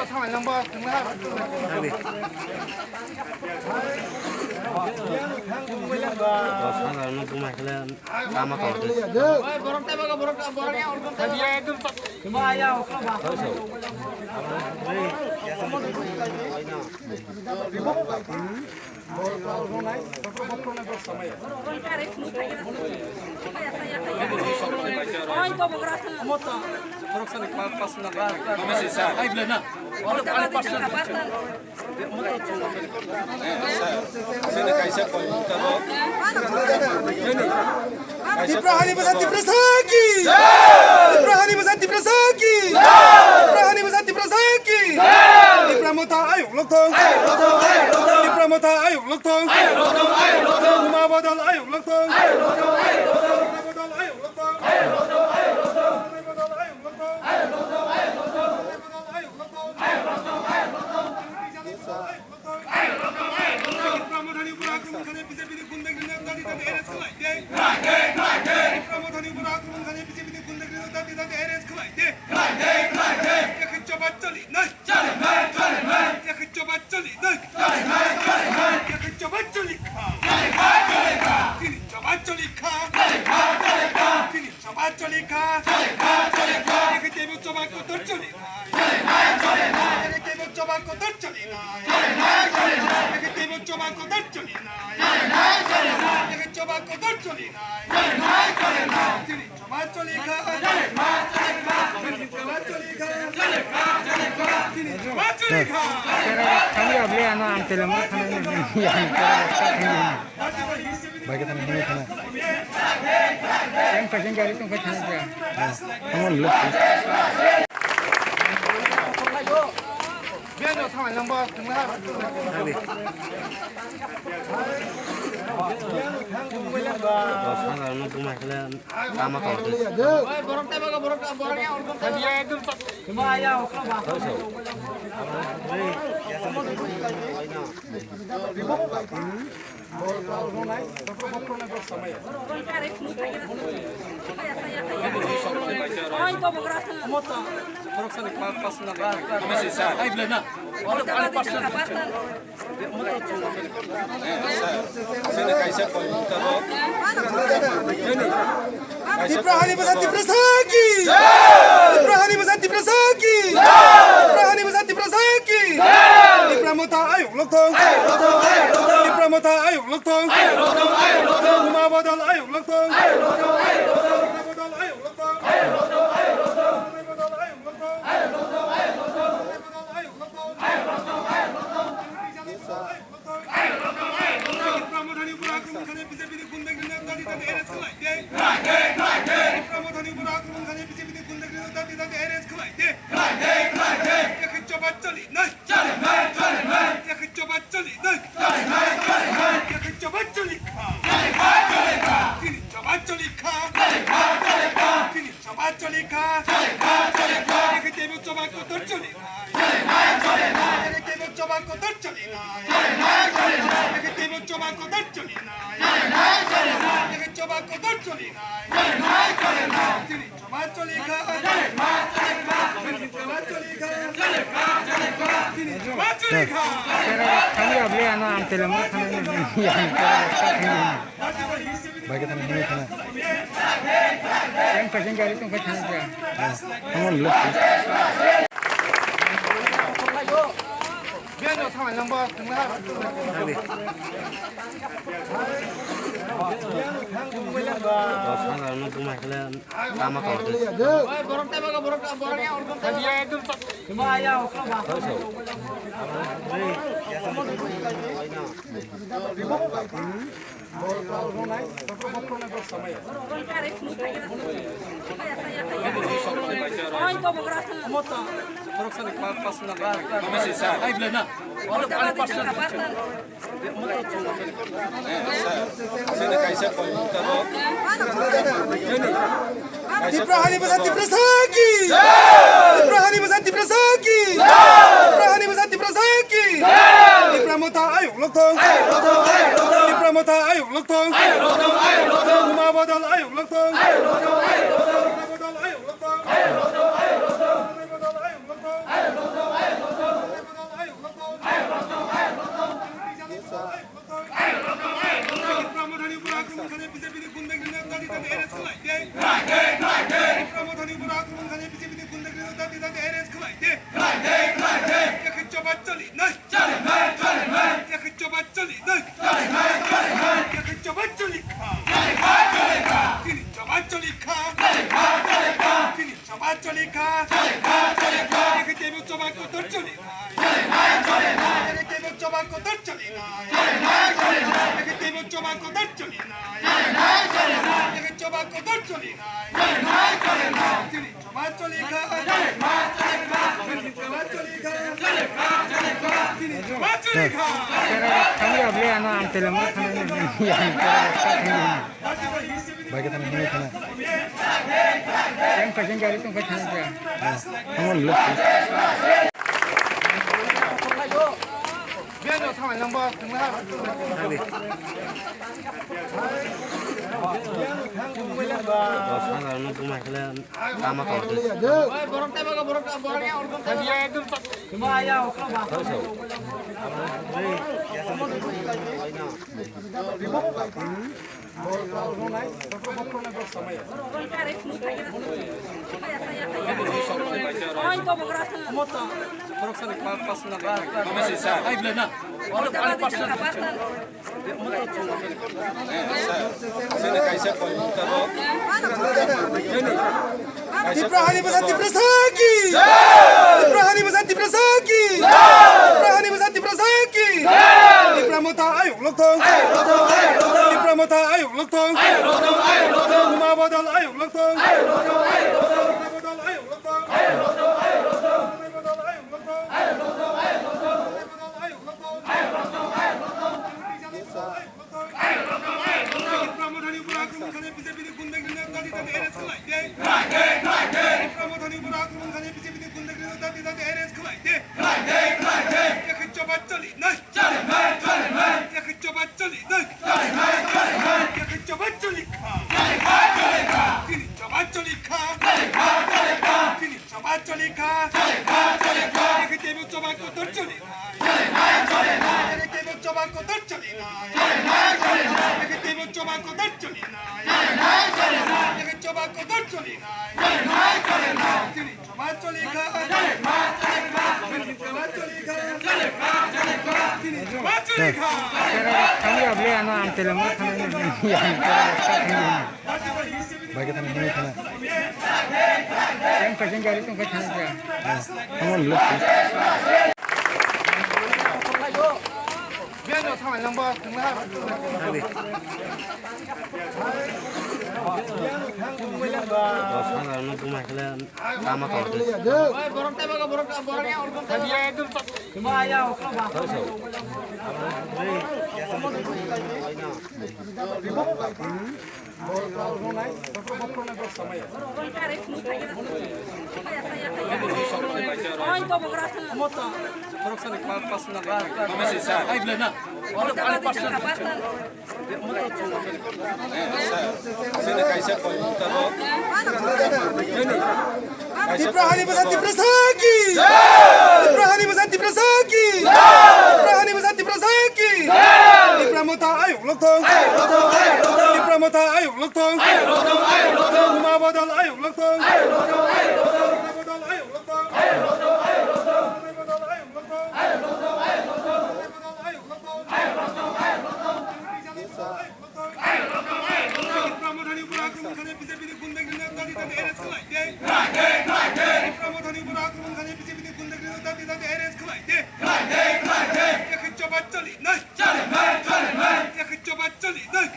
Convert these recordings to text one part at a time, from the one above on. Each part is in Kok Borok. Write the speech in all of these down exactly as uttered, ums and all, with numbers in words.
Dos hajar no buma khle lama tong. Tipra Hani Bwsa Tipra Saki! Tipra Hani Bwsa Tipra Saki! Tipra Hani Bwsa Tipra Saki! Tipra Motha ayuk lokthong! Tipra Motha ayuk lokthong! Buma bodol ayuk lokthong! Buma bodol ayuk lokthong! Buma bodol ayuk lokthong! Tipra Mothani upor akromon khane B J P ni gundagiri no dadi dadi arrest khlai de. Tipra Mothani upor akromon khane B J P ni gundagiri no dadi dadi arrest khlai de. Yakhe choba choli nai. Yakhe choba choli nai. Yakhe choba choli kha. Tini choba choli kha. Tini choba choli kha. Yakhe tebo choba kotor choli nai. Yakhe tebo choba kotor choli nai. Yakhe tebo choba kotor choli nai. Yakhe choba kotor choli nai. Tini choba choli kha. Tini choba choli kha. Tini choba choli kha. Kami abli ano ang telemon kami yang kami. Bai khe thang, bai khe thang. Yang kajang gari tong khe thang ya. Thang on left. Dos hajar no buma khle lama tong. Tipra Hani Bwsa Tipra Saki! Tipra Hani Bwsa Tipra Saki! Tipra Hani Bwsa Tipra Saki! Tipra Motha ayuk lokthong! Tipra Motha ayuk lokthong! Tipra Motha ayuk lokthong! Buma bodol ayuk lokthong! Buma bodol ayuk lokthong! Buma bodol ayuk lokthong! Tipra Mothani upor akromon khane B J P ni gundagiri no dadi dadi arrest khlai de. Tipra Mothani upor akromon khane B J P ni gundagiri no dadi dadi arrest khlai de. Yakhe choba choli nai. Yakhe choba choli nai. Yakhe choba choli kha. Tini choba choli kha. Tini choba choli kha. Yakhe tebo choba kotor choli nai. Yakhe tebo choba kotor choli nai. Yakhe tebo choba kotor choli nai. Yakhe choba kotor choli nai. Tini choba choli kha. Tini choba choli kha. Tini choba choli kha. Kami abli ano ang telemon kami yang kami. Bai khe thang, bai khe thang. Yang kajang gari tong khe thang ya. Thang on left. Dos hajar no buma khle lama tong. Tipra Hani Bwsa Tipra Saki! Tipra Hani Bwsa Tipra Saki! Tipra Hani Bwsa Tipra Saki! Tipra Motha ayuk lokthong! Tipra Motha ayuk lokthong! Buma bodol ayuk lokthong! Buma bodol ayuk lokthong! Buma bodol ayuk lokthong! Dati dati arrest khlai de. Khlai de, khlai de. Yakhe choba choli nai. Choli nai, choli nai. Yakhe choba choli nai. Choli nai, choli nai. Yakhe choba choli kha. Choli kha, choli kha. Chini choba choli kha. Choli kha, choli kha. Chini choba choli kha. Choli kha, choli kha. Yakhe tebo choba kotor choli nai. Choli nai, choli nai. Yakhe tebo choba kotor choli nai. Choli nai, choli nai. Yakhe tebo choba kotor choli nai. Choli nai, choli nai. Yakhe choba kotor choli nai. Choli nai, choli nai. Chini Thangwi abli ano ang telang thangwi. Bai ka thang, thangwi thang. Yang kajang gari tong kai thang ja. Thang lo. Dos hajar no bumai khle. Tama tong. Tipra hani bwsa Tipra saki. Tipra hani bwsa Tipra saki. Tipra hani bwsa Tipra saki. Tipra motha ayuk lokthong. Tipra motha ayuk lokthong. Buma bodol ayuk lokthong. Buma bodol ayuk lokthong. Tipra mothani upor akromon khane B J P ni gundagiri no dati dati arrest khlai de. Tipra mothani upor akromon khane B J P ni gundagiri no dati dati arrest khlai de. Yakhe choba choli nai. Yakhe choba choli nai. Yakhe choba choli kha. Chini choba choli kha. Chini choba choli kha. Yakhe tebo choba kotor choli nai. Yakhe tebo choba kotor choli nai. Yakhe tebo choba kotor choli nai. Yakhe choba kotor choli nai. Chini choba choli kha. Chini choba choli kha. Chini choba choli kha. Thangwi abli ano ang telang thangwi. Bai ka thang, thangwi thang. Yang kajang gari tong kai thang ja. Thang lo. Dos hajar no bumai khle. Tama tong. Tipra hani bwsa Tipra saki. Tipra hani bwsa Tipra saki. Tipra hani bwsa Tipra saki. Tipra motha ayuk lokthong. Tipra motha ayuk lokthong. Buma bodol ayuk lokthong. Buma bodol ayuk lokthong. Tipra mothani upor akromon khane B J P ni gundagiri no dati dati arrest khlai de. Tipra mothani upor akromon khane B J P ni gundagiri no dati dati arrest khlai de. Yakhe choba choli nai. Yakhe choba choli nai.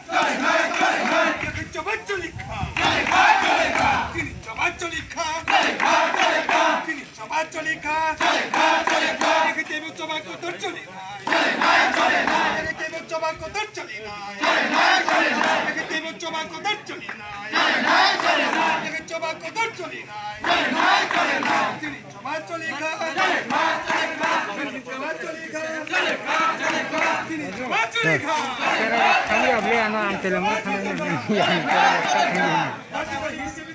Yakhe choba choli kha. Chini choba choli kha. Chini choba choli kha. Yakhe tebo choba kotor choli nai. Yakhe tebo choba kotor choli nai. Yakhe tebo choba kotor choli nai. Yakhe choba kotor choli nai. Chini choba choli kha. Chini choba choli kha. Chini choba choli kha. Thangwi abli ano ang telang thangwi.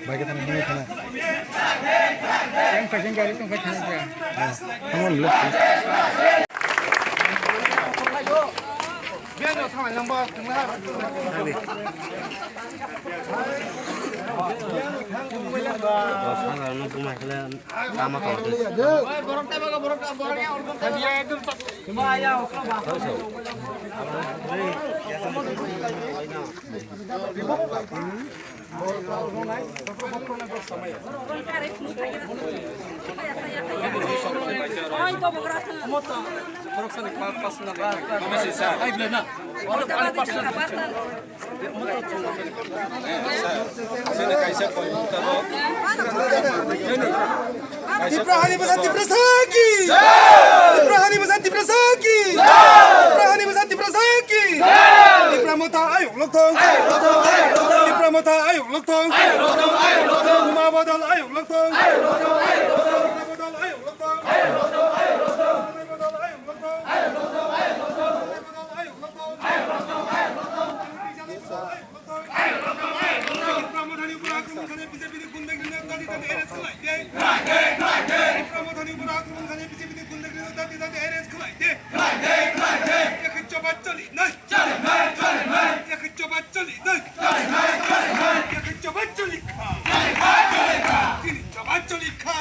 Bai ka thang, thangwi thang. Yang kajang gari tong kai thang ja. Thang lo. Biyano thanglainang ba, thangla. Thangdi. Sagarno buma khle lama tongdi. Borok tei bago, borok, borok ya, borok tei bago. Thangya, ekdom sa-, thangya, okra ba. Tipra Hani Basa Tiprasa ki! Tipra Hani Basa Tiprasa ki! Tipra Hani Basa Tiprasa ki! Tipra Motha ayuk lokthong! Tipra Motha ayuk lokthong! Buma bodol ayuk lokthong! Buma bodol ayuk lokthong! Buma bodol ayuk lokthong! Buma bodol ayuk lokthong! Tipra Mothani upor akromon khlai B J P ni gundagirino dati dati arrest khlai de. Tipra Mothani upor akromon khlai B J P ni gundagirino dati dati arrest khlai de. Yakhe choba choli nai. Yakhe choba choli nai. Yakhe choba choli kha. Tini choba choli kha.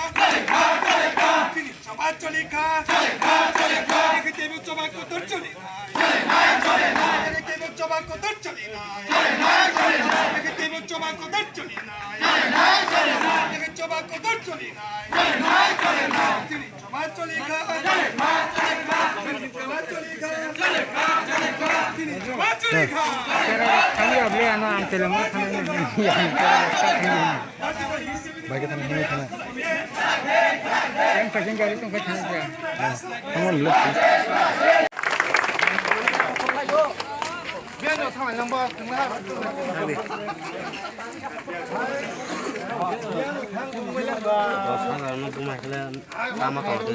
Tini choba choli kha. Yakhe tebo choba kotor choli nai. Yakhe tebo choba kotor choli nai. Yakhe tebo choba kotor choli nai. Yakhe choba kotor choli nai. Tini choba choli kha. Tini choba choli kha. Tini choba choli kha. Kami abli ano ang telung kami. Bai khe thang, bai khe thang. Yang paising gari tong khe thang khe. Come on, let's go. Sagarno buma khle lama tongdi.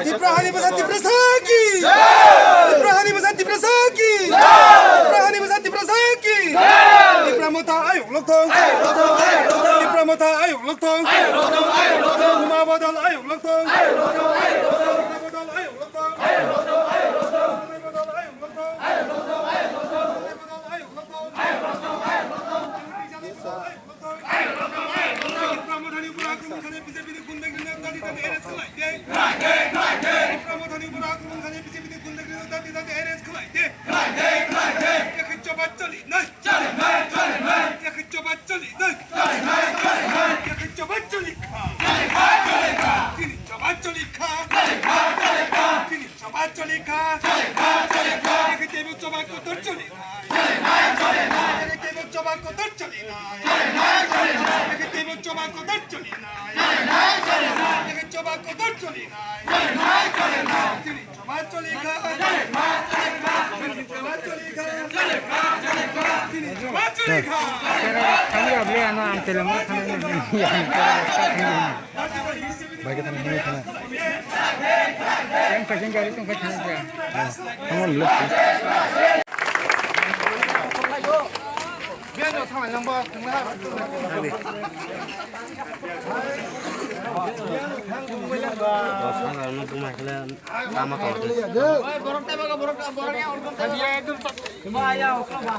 Tipra Hani Basa Tiprasa ki! Tipra Hani Basa Tiprasa ki! Tipra Hani Basa Tiprasa ki! Tipra Motha ayuk lokthong! Tipra Motha ayuk lokthong! Buma bodol ayuk lokthong! Buma bodol ayuk lokthong! Buma bodol ayuk lokthong! Tipra Mothani upor akromon khlai B J P ni gundagirino dati dati arrest khlai de. Tipra Mothani upor akromon khlai B J P ni gundagirino dati dati arrest khlai de. Yakhe choba choli nai. Yakhe choba choli nai. Yakhe choba choli kha. Tini choba choli kha. Tini choba choli kha. Yakhe tebo choba kotor choli nai. Yakhe tebo choba kotor choli nai. Yakhe tebo choba kotor choli nai. Yakhe choba kotor choli nai. Tini choba choli kha. Tini choba choli kha. Tini choba choli kha. Kami abli ano ang telung kami. Bai khe thang, bai khe thang. Yang paising gari tong khe thang khe. Come on, let's go. Biyano thanglainang ba, thangla. Thangdi. Sagarno buma khle lama tongdi. Borok tei bago, borok, borok ya, borok tei bago. Thangya, ekdom sa-, thangya, okra ba.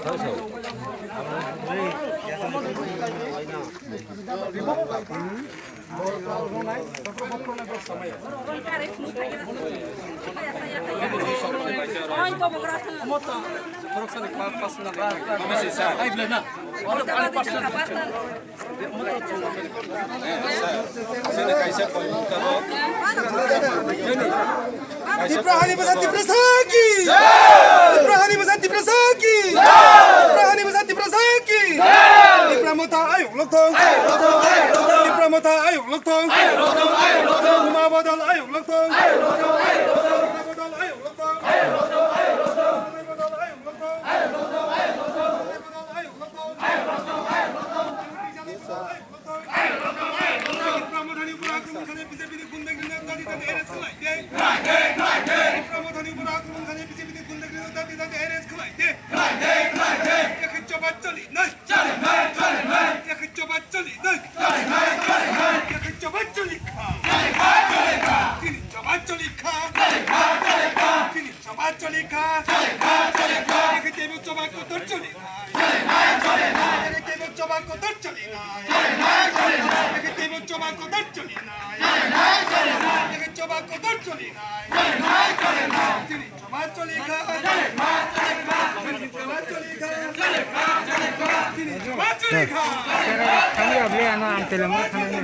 Tipra Hani Basa Tiprasa ki! Tipra Hani Basa Tiprasa ki! Tipra Hani Basa Tiprasa ki! Tipra Motha ayuk lokthong! Tipra Motha ayuk lokthong! Buma bodol ayuk lokthong! Buma bodol ayuk lokthong! Buma bodol ayuk lokthong! Arrest khlai de. Khlai de, khlai de. Tipra Mothani upor akromon khlai B J P ni gundagiri dati dati arrest khlai de. Khlai de, khlai de. Yakhe choba choli nai. Choli nai, choli nai. Yakhe choba choli nai. Choli nai, choli nai. Yakhe choba choli kha. Choli kha, choli kha. Chini choba choli kha. Choli kha, choli kha. Chini choba choli kha. Choli kha, choli kha. Yakhe tebo choba kotor choli nai. Choli nai, choli nai. Yakhe tebo choba kotor choli nai. Choli nai, choli nai. Yakhe tebo choba kotor choli nai. Choli nai, choli nai. Yakhe choba kotor choli nai. Choli nai, choli nai. Chini choba choli kha. Choli kha, choli kha. Chini choba choli kha. Choli kha, choli kha. Chini choba choli kha. Thangwi abli ano am telemo thangwi.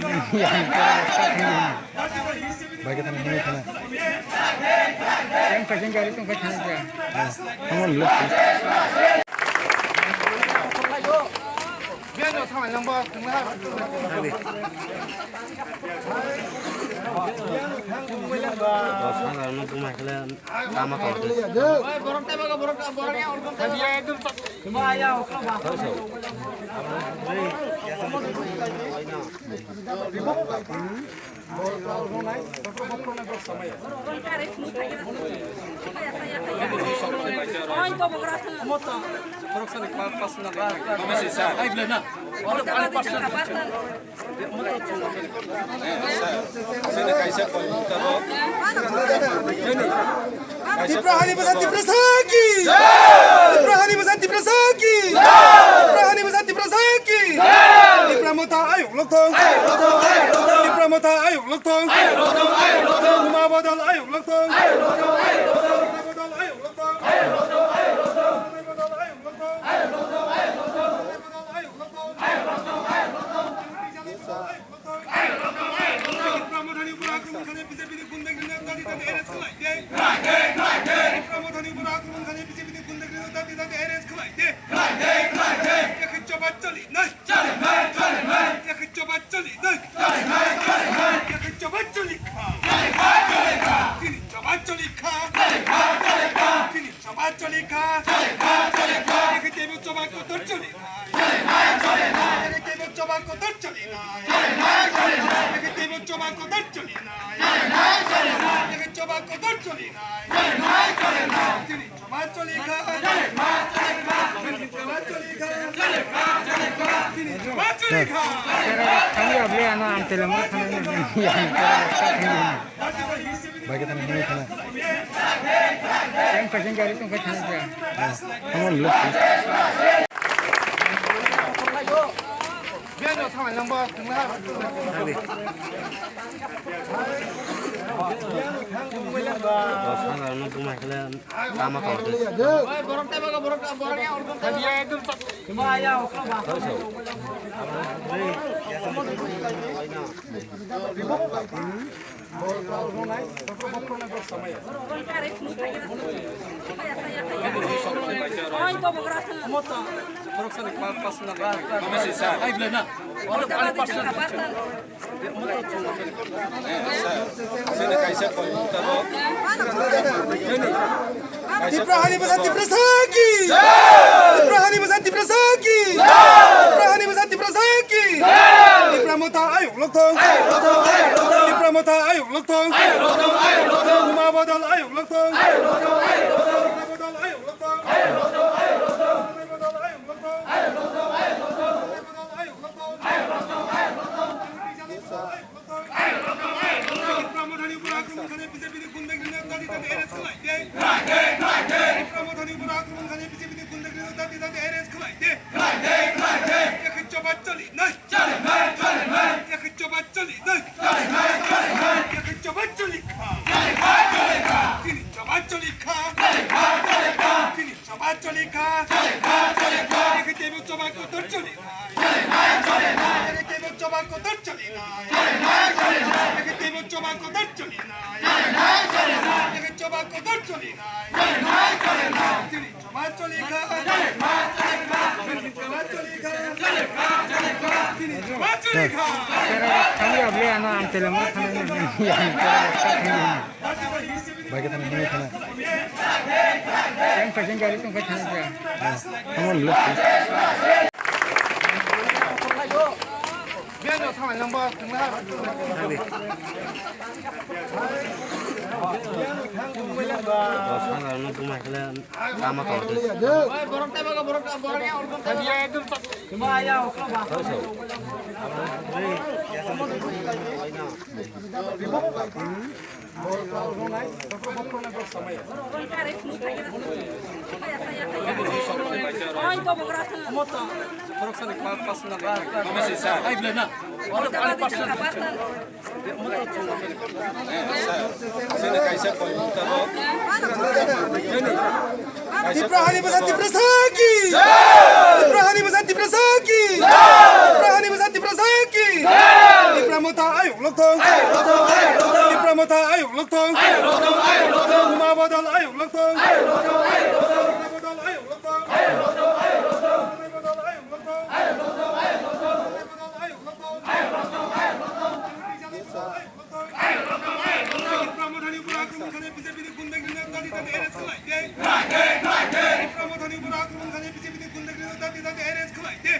Bai khe thangwi thangwi thangwi. Yang kajang gari tong kajang ya. Thangwi lo. Lama kau. Khoroksa ni pa-, personal. Ai, bwle na. Oro ani personal. Sini kaisa koi tabuk. Sini. Tipra hani bwsa Tiprasa ki. Tipra hani bwsa Tiprasa ki. Tipra hani bwsa Tiprasa ki. Tipra Motha ayuk lokthong. Tipra Motha ayuk lokthong. Buma Badal ayuk lokthong. Buma Badal ayuk lokthong. Buma Badal ayuk lokthong. Tipra Mothani upor akromon khlai B J P ni gundagiri dati dati arrest khlai de. Khlai de, khlai de. Tipra Mothani upor akromon khlai B J P ni gundagiri dati dati arrest khlai de. Khlai de, khlai de. Yakhe choba choli nai. Choli nai, choli nai. Yakhe choba choli nai. Choli nai, choli nai. Yakhe choba choli kha. Choli kha, choli kha. Chini choba choli kha. Choli kha, choli kha. Chini choba choli kha. Choli kha, choli kha. Yakhe tebo choba kotor choli nai. Choli nai, choli nai. Yakhe tebo choba kotor choli nai. Choli nai, choli nai. Yakhe tebo choba kotor choli nai. Choli nai, choli nai. Yakhe choba kotor choli nai. Choli nai, choli nai. Chini choba choli kha. Choli kha, choli kha. Chini choba choli kha. Choli kha, choli kha. Chini choba choli kha. Thangwi abli ano am telemo thangwi. Bai khe thangwi thangwi thangwi. Yang kajang gari tong kajang ya. Thangwi lo. Dos hajar no buma khle lama kau de. Khoroksa ni pa-, personal. Ai, bwle na. Oro ani personal. Sini kaisa koi tabuk. Tipra hani bwsa Tiprasa ki. Tipra hani bwsa Tiprasa ki. Tipra hani bwsa Tiprasa ki. Tipra Motha ayuk lokthong. Tipra Motha ayuk lokthong. Buma Badal ayuk lokthong. Buma Badal ayuk lokthong. Buma Badal ayuk lokthong. Buma Badal ayuk lokthong. Tipra Mothani upor akromon khlai B J P ni gundagiri dati dati arrest khlai de. Khlai de, khlai de. Tipra Mothani upor akromon khlai B J P ni gundagiri dati dati arrest khlai de. Khlai de, khlai de. Yakhe choba choli nai. Choli nai, choli nai. Yakhe choba choli nai. Choli nai, choli nai. Yakhe choba choli kha. Choli kha, choli kha. Chini choba choli kha. Choli kha, choli kha. Chini choba choli kha. Choli kha, choli kha. Yakhe tebo choba kotor choli nai. Choli nai, choli nai. Yakhe tebo choba kotor choli nai. Choli nai, choli nai. Yakhe tebo choba kotor choli nai. Choli nai, choli nai. Yakhe choba kotor choli nai. Choli nai, choli nai. Chini choba choli kha. Choli kha, choli kha. Choli kha, choli kha. Chini choba choli kha. Thangwi abli ano am telemo thangwi. Bai khe thangwi thangwi thangwi. Yang kajang gari tong kajang ya. Thangwi lo. Biyano thanglai nang bo, thanglai ha. Thanglai. Bo sandal no buma khle lama tong se. Oi, borok tei bago, borok, borok ya, borok tei bago. Thanglai ya, ekdom sa-, ma ya, okra ba. Tipra hani bwsa Tiprasa ki! Tipra hani bwsa Tiprasa ki! Tipra hani bwsa Tiprasa ki! Tipra motha ayuk lokthong! Tipra motha ayuk lokthong! Buma bodol ayuk lokthong! Buma bodol ayuk lokthong! Buma bodol ayuk lokthong! Tipra mothani upor akromon khane B J P ni gundagirino dadi dadi arrest khlai de. Tipra mothani upor akromon khane B J P ni gundagirino dadi dadi arrest khlai de.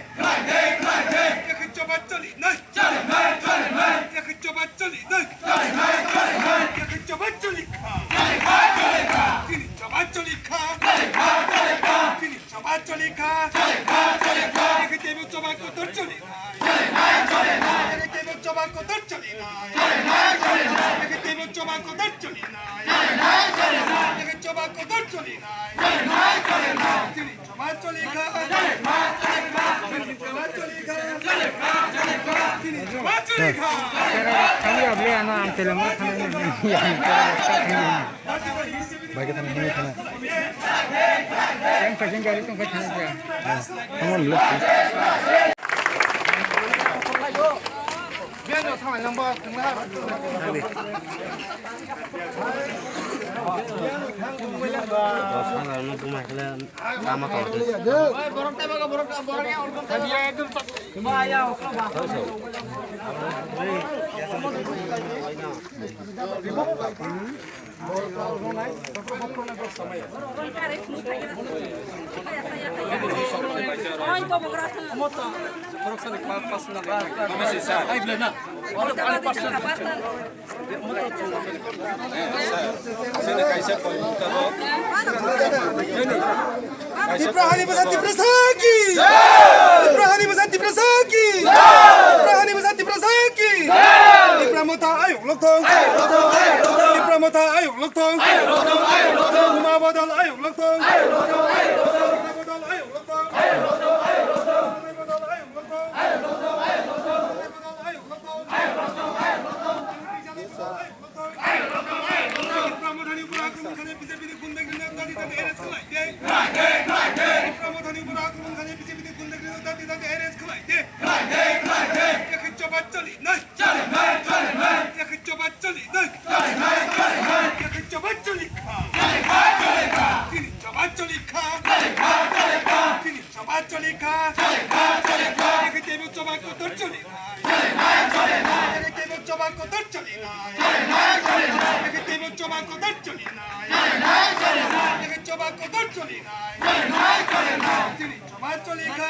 Yakhe choba choli nai. Yakhe choba choli nai. Yakhe choba choli kha. Chini choba choli kha. Chini choba choli kha. Yakhe tebo choba kotor choli nai. Yakhe tebo choba kotor choli nai. Yakhe tebo choba kotor choli nai. Yakhe choba kotor choli nai. Chini choba choli kha. Chini choba choli kha. Chini choba choli kha. Kami abli ano am telemo khana ni. Bai khe thang, bai khe thang. Yang kajang gari tong kajang ya. Thangon le. Biyano thanglai nang bo, thanglai ha. Thanglai. Bo sandal no buma khle lama tong se. Oi, borok tei bago, borok, borok ya, borok tei bago. Thanglai ya, ekdom sa-, ma ya, okra ba. Tipra hani bwsa Tiprasa ki! Tipra hani bwsa Tiprasa ki! Tipra hani bwsa Tiprasa ki! Tipra motha ayuk lokthong! Tipra motha ayuk lokthong! Buma bodol ayuk lokthong! Buma bodol ayuk lokthong! Buma bodol ayuk lokthong! Tipra mothani upor akromon khane B J P ni gundagirino dadi dadi arrest khlai de. Tipra mothani upor akromon khane B J P ni gundagirino dadi dadi arrest khlai de. Yakhe choba choli nai. Yakhe choba choli nai. Yakhe choba choli kha. Chini choba choli kha. Chini choba choli kha. Yakhe tebo choba kotor choli nai. Yakhe tebo choba kotor choli nai. Yakhe tebo choba kotor choli nai. Yakhe choba kotor choli nai. Chini choba choli kha.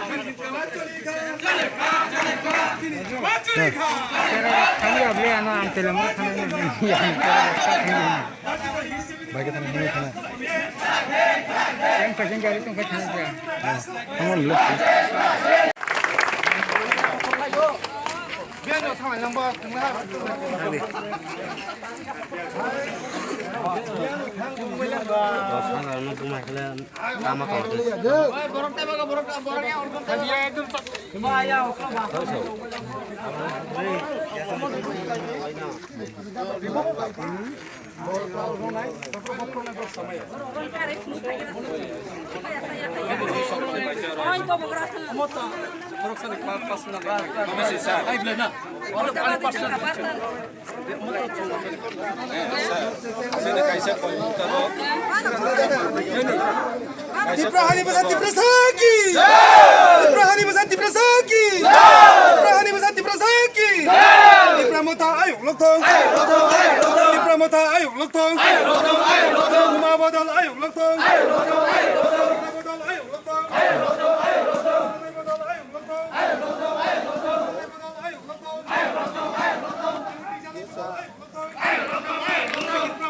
Chini choba choli kha. Chini choba choli kha. Kami abli ano am telemo khana ni. Bai khe thang, bai khe thang. Yang kajang gari tong kajang ya. Thangon le. Biyano thanglai nang bo, thanglai ha. Thanglai. Bo sandal no buma khle lama tong se. Oi, borok tei bago, borok, borok ya, borok tei bago. Thanglai ya, ekdom sa-, ma ya, okra ba. Tipra hani bwsa Tiprasa ki! Tipra hani bwsa Tiprasa ki! Tipra hani bwsa Tiprasa ki! Tipra motha ayuk lokthong! Tipra motha ayuk lokthong! Buma bodol ayuk lokthong! Buma bodol ayuk lokthong! Buma bodol ayuk lokthong! Tipra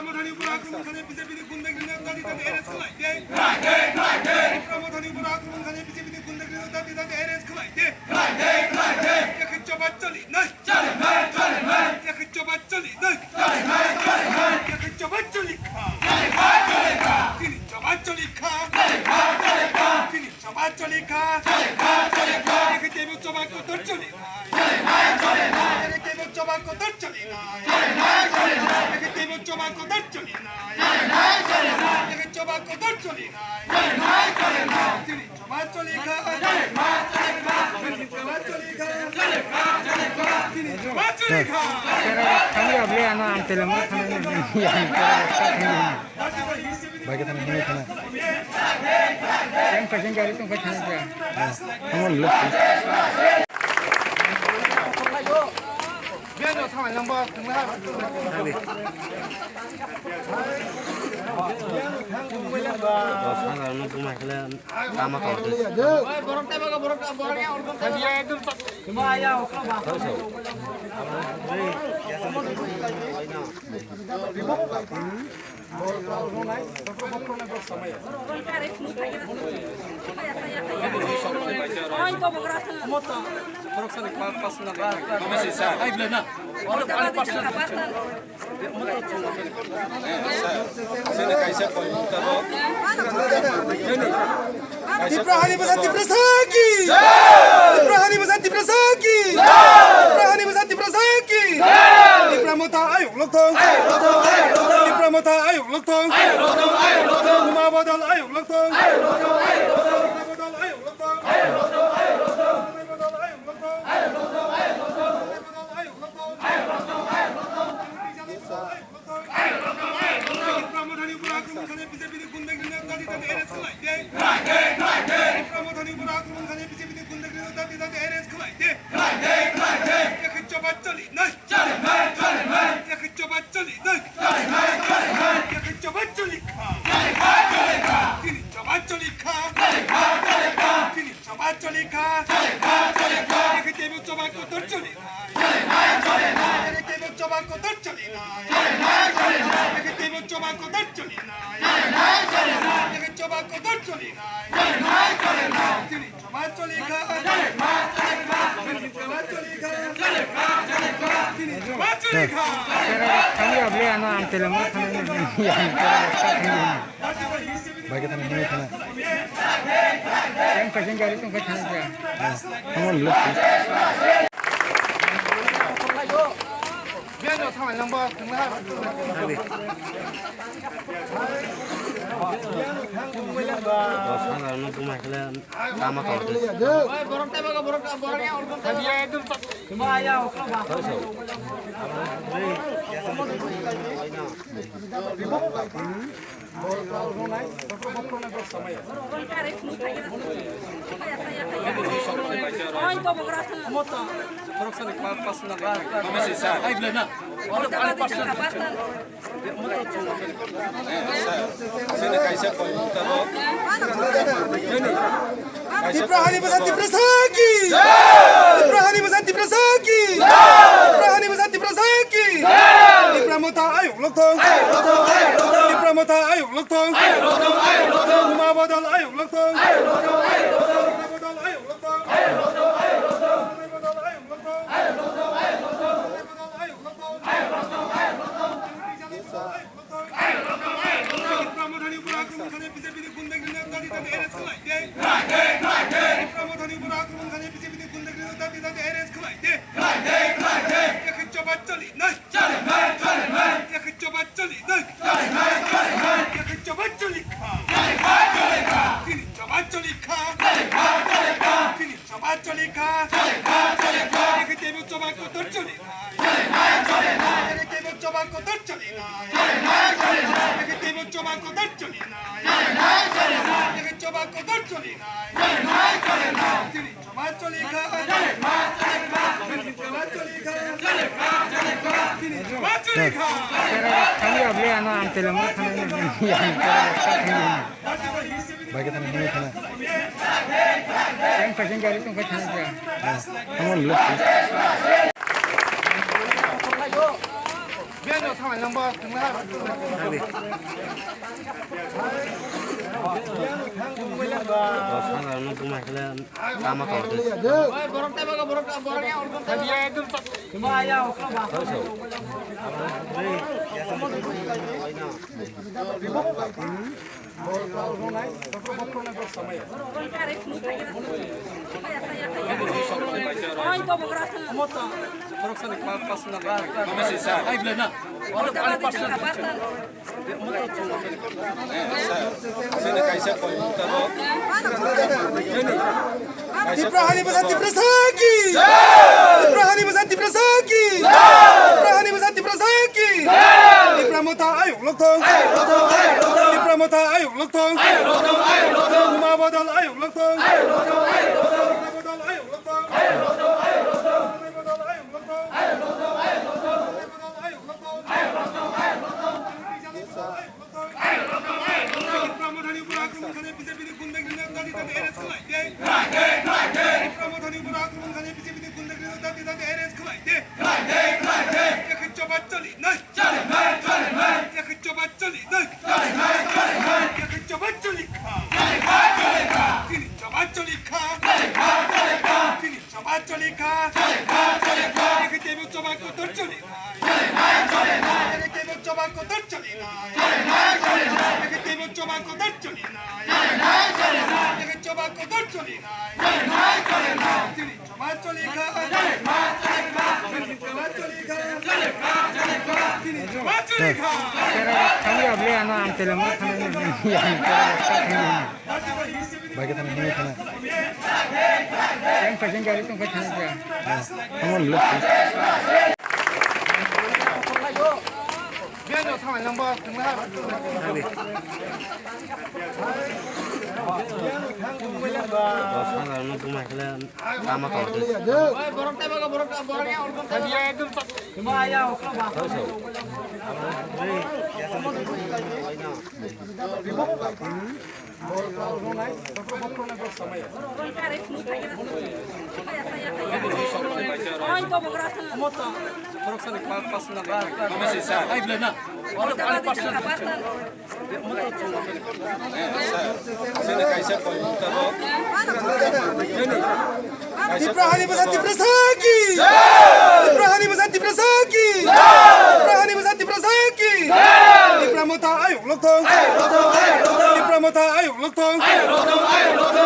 Mothani upor akromon khlainai B J P ni gundagirino dati dati arrest khlai de. Tipra Mothani upor akromon khlainai B J P ni gundagirino dati dati arrest khlai de. Yakhe choba choli nai. Yakhe choba choli nai. Yakhe choba choli kha. Chini choba choli kha. Chini choba choli kha. Yakhe tebo choba kotor choli nai. Yakhe tebo choba kotor choli nai. Yakhe tebo choba kotor choli nai. Yakhe choba kotor choli nai. Chini choba choli kha. Chini choba choli kha. Chini choba choli kha. Thangwi abli ano ang telengma thangwi. Baikhe thangwi thangwi thangwi. Yang passenger gari tongkha thangwi ya. Thangwi lo. Dos hajar no buma khle tama kawse. Tipra Hani Basa Tiprasa ki! Tipra Hani Basa Tiprasa ki! Tipra Hani Basa Tiprasa ki! Tipra Motha ayuk lokthong! Tipra Motha ayuk lokthong! Buma bodol ayuk lokthong! Buma bodol ayuk lokthong! Buma bodol ayuk lokthong! Tipra Mothani upor akromon khlainai B J P ni gundagirino dati dati arrest khlai de. Tipra Mothani upor akromon khlainai B J P ni gundagirino dati dati arrest khlai de. Yakhe choba choli nai. Yakhe choba choli nai. Yakhe choba choli kha. Chini choba choli kha. Chini choba choli kha. Yakhe tebo choba kotor choli nai. Yakhe tebo choba kotor choli nai. Yakhe tebo choba kotor choli nai. Yakhe choba kotor choli nai. Chini choba choli kha. Chini choba choli kha. Chini choba choli kha. Thangwi abli ano ang telengma thangwi. Baikhe thangwi thangwi thangwi. Yang passenger gari tongkha thangwi ya. Thangwi lo. Dos hajar no buma khle tama kawse. Tipra Hani Basa Tiprasa ki! Tipra Hani Basa Tiprasa ki! Tipra Hani Basa Tiprasa ki! Tipra Motha ayuk lokthong! Tipra Motha ayuk lokthong! Buma bodol ayuk lokthong! Buma bodol ayuk lokthong! Buma bodol ayuk lokthong! Tipra Mothani upor akromon khlainai B J P ni gundagirino dati dati arrest khlai de. Tipra Mothani upor akromon khlainai B J P ni gundagirino dati dati arrest khlai de. Yakhe choba choli nai. Yakhe choba choli nai. Yakhe choba choli kha. Chini choba choli kha. Chini choba choli kha. Yakhe tebo choba kotor choli nai. Yakhe tebo choba kotor choli nai. Yakhe tebo choba kotor choli nai. Yakhe choba kotor choli nai. Chini choba choli kha. Chini choba choli kha. Chini choba choli kha. Thangwi abli ano ang telengma thangwi. Baikhe thangwi thangwi thangwi. Yang passenger gari tongkha thangwi ya. Thangwi lo. Dos hajar no buma khle lama tong. Tipra hani bwsa Tiprasa ki! Tipra hani bwsa Tiprasa ki! Tipra hani bwsa Tiprasa ki! Tipra motha ayuk lokthong! Tipra motha ayuk lokthong! Buma bodol ayuk lokthong! Buma bodol ayuk lokthong! Buma bodol ayuk lokthong! Chini choba choli kha. Chini choba choli kha. Choli kha, choli kha. Choli kha, choli kha. Ekhe tebo choba kotor choli nai. Choli nai, choli nai. Ekhe tebo choba kotor choli nai. Choli nai, choli nai. Ekhe tebo choba kotor choli nai. Choli nai, choli nai. Ekhe choba kotor choli nai. Choli nai, choli nai. Chini choba choli kha. Choli kha, choli kha. Chini choba choli kha. Chini choba choli kha. Kami abli ano ang teleng mo khanai ni. Bai khe thangna, bai khe thangna. Yang passenger gari tong khe thangna kya? Come on, look. Dos hajar no buma khle lama tong. Tipra hani bwsa Tiprasa ki! Tipra hani bwsa Tiprasa ki! Tipra hani bwsa Tiprasa ki! Tipra motha ayuk lokthong! Tipra motha ayuk lokthong!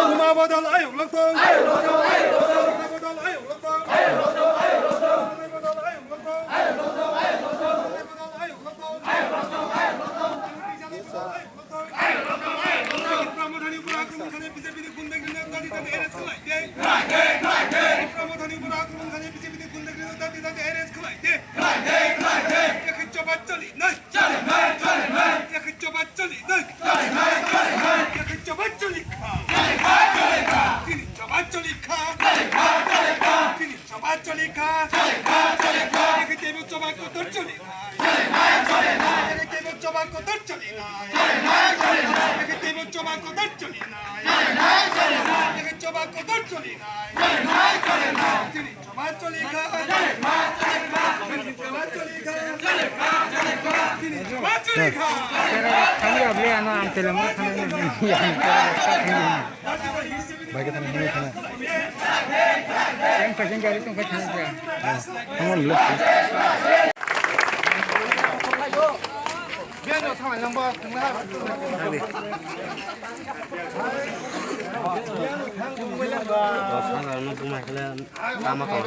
Buma bodol ayuk lokthong! Buma bodol ayuk lokthong! Buma bodol ayuk lokthong! Tipra mothani upor akromon khane B J P ni gundagiri dadi dadi arrest khlai de. Tipra mothani upor akromon khane B J P ni gundagiri dadi dadi arrest khlai de. Ekhe choba choli nai. Ekhe choba choli nai. Ekhe choba choli kha. Chini choba choli kha. Chini choba choli kha. Ekhe tebo choba kotor choli nai. Ekhe tebo choba kotor choli nai. Ekhe tebo choba kotor choli nai. Ekhe choba kotor choli nai. Chini choba choli kha. Chini choba choli kha. Chini choba choli kha. Kami abli ano ang teleng mo khanai ni. Bai khe thangna, bai khe thangna. Yang passenger gari tong khe thangna kya? Come on, look. Dos hajar no buma khle lama tong.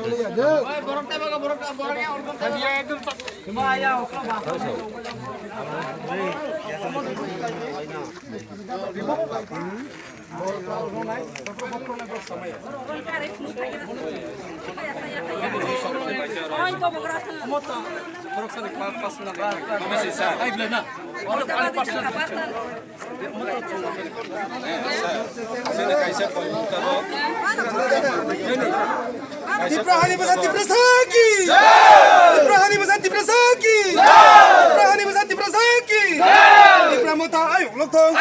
Tipra hani bwsa Tiprasa ki! Tipra hani bwsa Tiprasa ki! Tipra hani bwsa Tiprasa ki! Tipra motha ayuk lokthong!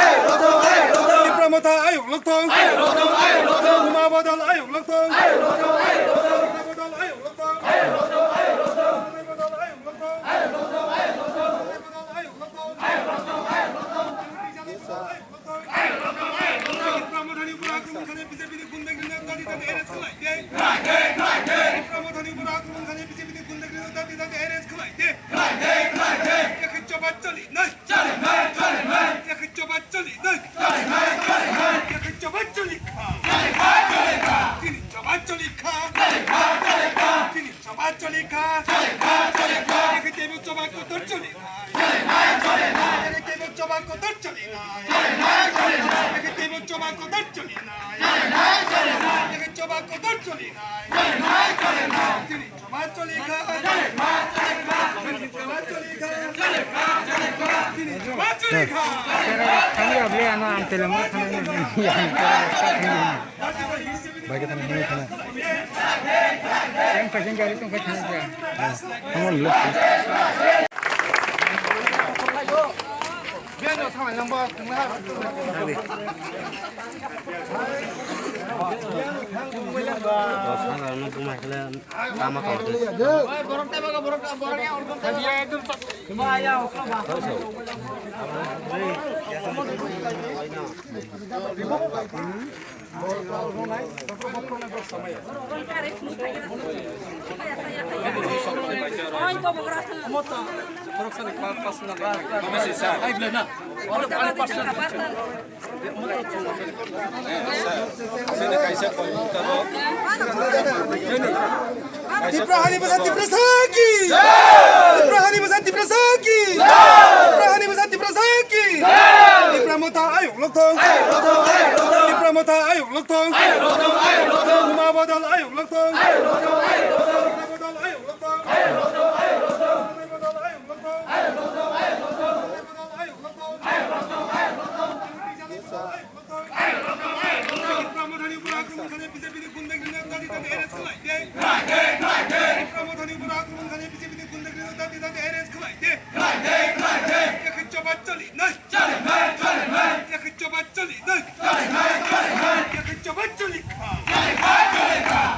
Tipra motha ayuk lokthong! Buma bodol ayuk lokthong! Buma bodol ayuk lokthong! Buma bodol ayuk lokthong! Thangwi abli ano ang telemo thangwi. Bai khe thangwi thangwi thangwi. Yang paising gari tong khe thangwi ya. Thangwi lo. Biang no thangwi lang ba thangwi ha. Dos hajar no bumai khle. Tama tong. Ai, bela na. Sini kaisa koi tabok. Tipra hani bwsa Tipra saki. Tipra hani bwsa Tipra saki. Tipra hani bwsa Tipra saki. Tipra motha ayuk lokthong. Tipra motha ayuk lokthong. Buma bodol ayuk lokthong. Buma bodol ayuk lokthong. Buma bodol ayuk lokthong. Tipra mothani upor akromon khane B J P ni gundagirino dati dati arrest khlai de. Tipra mothani upor akromon khane B J P ni gundagirino dati dati arrest khlai de. Ekhe choba choli nai. Ekhe choba choli nai. Ekhe choba choli kha.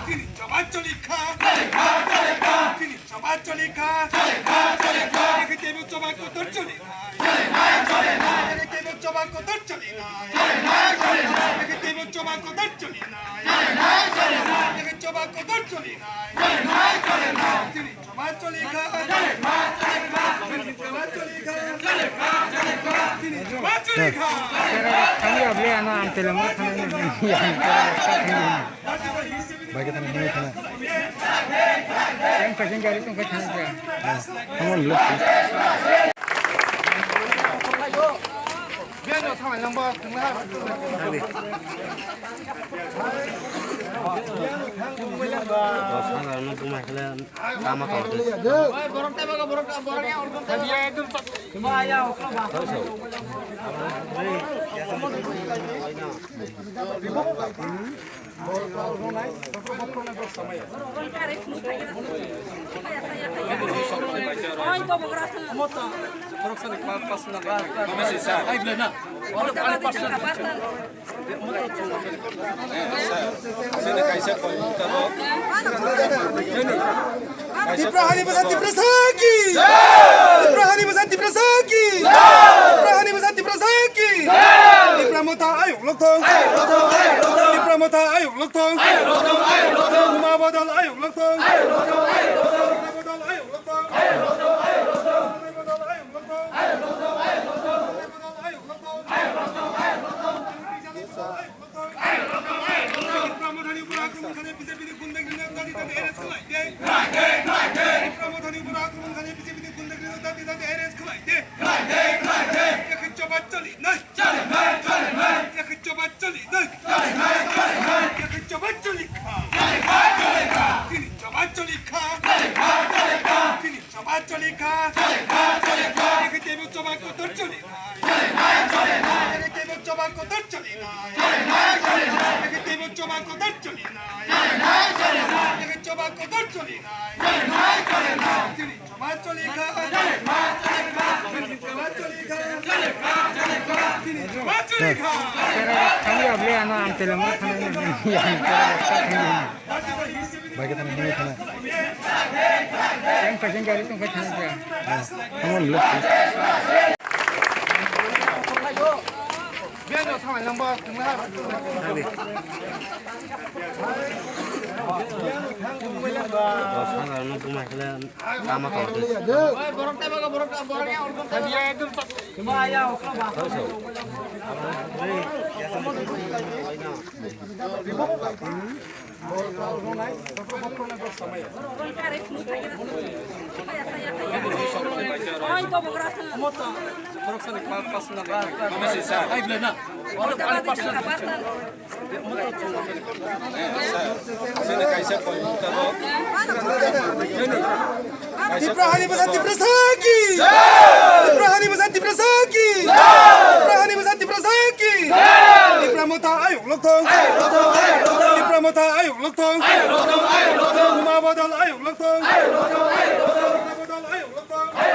Tini choba choli kha. Tini choba choli kha. Ekhe tebo choba kotor choli nai. Ekhe tebo choba kotor choli nai. Ekhe tebo choba kotor choli nai. Ekhe choba kotor choli nai. Tini choba choli kha. Tini choba choli kha. Tini choba choli kha. Thangwi abli ano ang telemo thangwi. Bai khe thangwi thangwi thangwi. Yang paising gari tong khe thangwi ya. Thangwi lo. Biang no thangwi lang ba thangwi ha. Dos hajar no bumai khle tama tong. Ai, bela na. Sini kaisa koi tabok. Tipra hani bwsa Tipra saki. Tipra hani bwsa Tipra saki. Tipra hani bwsa Tipra saki. Tipra motha ayuk lokthong. Tipra motha ayuk lokthong. Buma bodol ayuk lokthong. Buma bodol ayuk lokthong. Buma bodol ayuk lokthong. Tipra mothani upor akromon khane B J P ni gundagirino dati dati arrest khlai de. Tipra mothani upor akromon khane B J P ni gundagirino dati dati arrest khlai de. Ekhe choba choli nai. Ekhe choba choli nai. Ekhe choba choli kha. Tini choba choli kha. Tini choba choli kha. Ekhe tebo choba kotor choli nai. Ekhe tebo choba kotor choli nai. Ekhe tebo choba kotor choli nai. Ekhe choba kotor choli nai. Tini choba choli kha. Tini choba choli kha. Tini choba choli kha. Thangwi abli ano ang telemo thangwi. Bai khe thangwi thangwi thangwi. Yang paising gari tong khe thangwi ya. Thangwi lo. Biang no thangwi lang ba thangwi ha. Dos hajar no bumai khle tama tong. Ai, bela na. Tipra hani bwsa Tiprasa ki! Tipra hani bwsa Tiprasa ki! Tipra hani bwsa Tiprasa ki! Tipra motha ayuk lokthong! Tipra motha ayuk lokthong! Buma bodol ayuk lokthong! Buma bodol ayuk lokthong! Buma bodol ayuk lokthong!